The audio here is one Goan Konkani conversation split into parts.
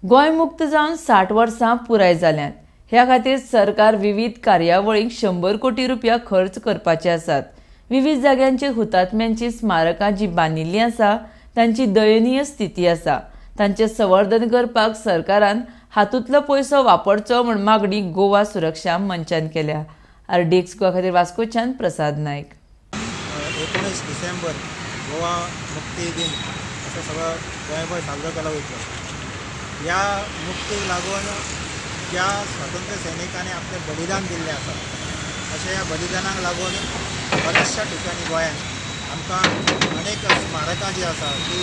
गोंय मुक्त जावन 60 वर्सां पुराय जाल्यांत. ह्या खातीर सरकार विविध कार्यावळींक 100 कोटी रुपया खर्च करपाचे आसात. विविध जाग्यांचेर हुतात्म्यांची स्मारकां जी बांदिल्लीं आसा तांची दयनीय स्थिती आसा. तांचें संवर्धन करपाक सरकारान हातूंतलो पयसो वापरचो म्हूण मागणी गोवा सुरक्षा मंचान केल्या. आरडीएक्स गोवा खातीर वास्कोच्यान प्रसाद नायक. 19 डिसेंबर गोवा मुक्ती दिन असो सगळो गोंयभर साजरो केलो वयतलो. ह्या मुक्तीक लागून ज्या स्वातंत्र्य सैनिकांनी आपलें बलिदान दिल्लें आसा अशें ह्या बलिदानाक लागून बऱ्याचशा ठिकाणी गोंयांत आमकां अनेक स्मारकां जी आसा ती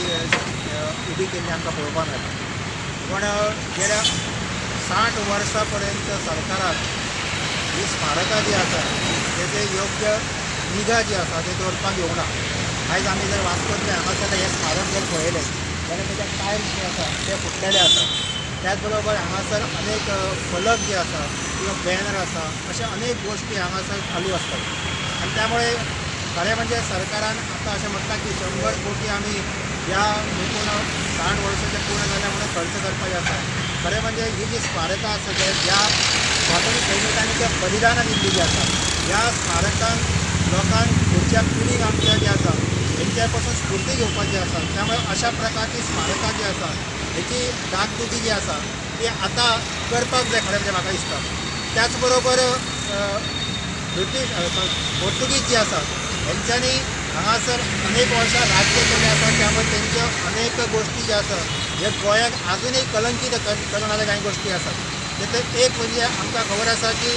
उबी केल्ली आमकां पळोवपाक मेळटा. पूण गेल्या 60 वर्सां पर्यंत सरकारान ही स्मारकां जी आसा तेजे योग्य निगा जी आसा ते दवरपाक येवंक ना. आयज आमी जर वास्कोंतलें हांगासरलें हें स्मारक जर पळयलें जाल्यार तेजे टायल्स जे आसा ते फुटलेले आसा. त्याच बरोबर हांगासर अनेक फलक जे आसा किंवा बॅनर आसा अशे अनेक गोश्टी हांगासर चालू आसतात. आनी त्यामुळे खरें म्हणजे सरकारान आतां अशें म्हटलां की 100 कोटी आमी ह्या एकूण 60 वर्सांचे पूर्ण जाल्या म्हणून खर्च करपाचें आसा. खरें म्हणजे ही जी स्मारकां आसा ज्या स्वातंत्र्य सैनिकांनी त्या बलिदानां दिल्ली जी आसा ह्या स्मारकांक लोकांक फुडच्या पिढीक आमच्या जे आसा हेंच्या पासून स्फूर्ती घेवपाची आसा. त्यामुळे अशा प्रकारची स्मारकां जी आसा हेची दागदुगी जी आसा ती आतां करपाक जाय खरें म्हणजे म्हाका दिसता. त्याच बरोबर ब्रिटीश पोर्तुगीज जे आसा हेंच्यांनी हांगासर अनेक वर्सां राज्य केल्लें आसा. त्यामुळे तेंच्यो अनेक गोश्टी ज्यो आसा हे गोंयाक आजुनूय कलंकीत करणाऱ्या कांय गोश्टी आसात. तेतूंत एक म्हणजे आमकां खबर आसा की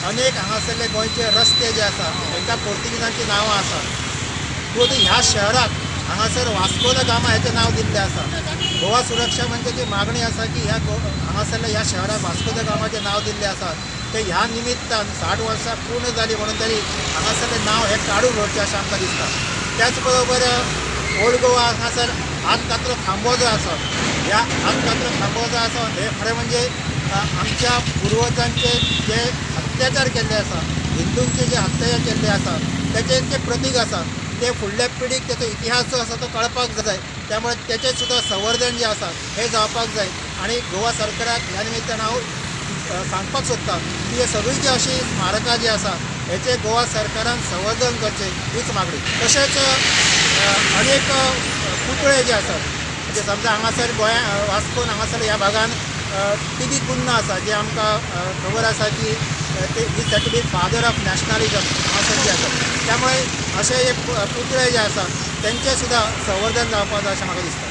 अनेक हांगासरले गोंयचे रस्ते जे आसा तांकां पोर्तुगिजांचीं नांवां आसा. पूण ह्या शहराक हांगासर वास्को the Gama हेचें नांव दिल्लें आसा. गोवा सुरक्षा मंचाची मागणी आसा की ह्या हांगासरल्या ह्या शहराक वास्को the गामाचें नांव दिल्लें आसा ते ह्या निमित्तान 60 वर्सां पूर्ण जाली म्हणून तरी हांगासरलें नांव हें काडून उडोवचें अशें आमकां दिसता. त्याच बरोबर ओल्ड गोवा हांगासर हातकातरो खांबो जो आसा ह्या हातकातरो खांबो जो आसा हे खरें म्हणजे आमच्या पुर्वजांचे जे अत्याचार केल्ले आसा हिंदूंचे जे अत्याचार केल्ले आसा तेचें तें प्रतीक आसा. ते फुडल्या पिढीक तेचो इतिहास जो आसा तो कळपाक जाय. त्यामुळे तेचें सुद्दां संवर्धन जें आसा हें जावपाक जाय. आनी गोवा सरकाराक ह्या निमित्तान हांव सांगपाक सोदता की हे सगळीं जी अशीं स्मारकां जी आसा हेचें गोवा सरकारान संवर्धन करचें हीच मागणी. तशेंच अनेक पुतळे जे आसात म्हणजे समजा हांगासर गोंया वास्कोन हांगासर ह्या भागान टी.बी. कुन्हा आसा जे आमकां खबर आसा की ते is said to be father of nationalism हांगासर जे आसा. त्यामुळे अशे हे पुतळे जे आसा तेंचें सुद्दां संवर्धन जावपाक जाय अशें म्हाका दिसता.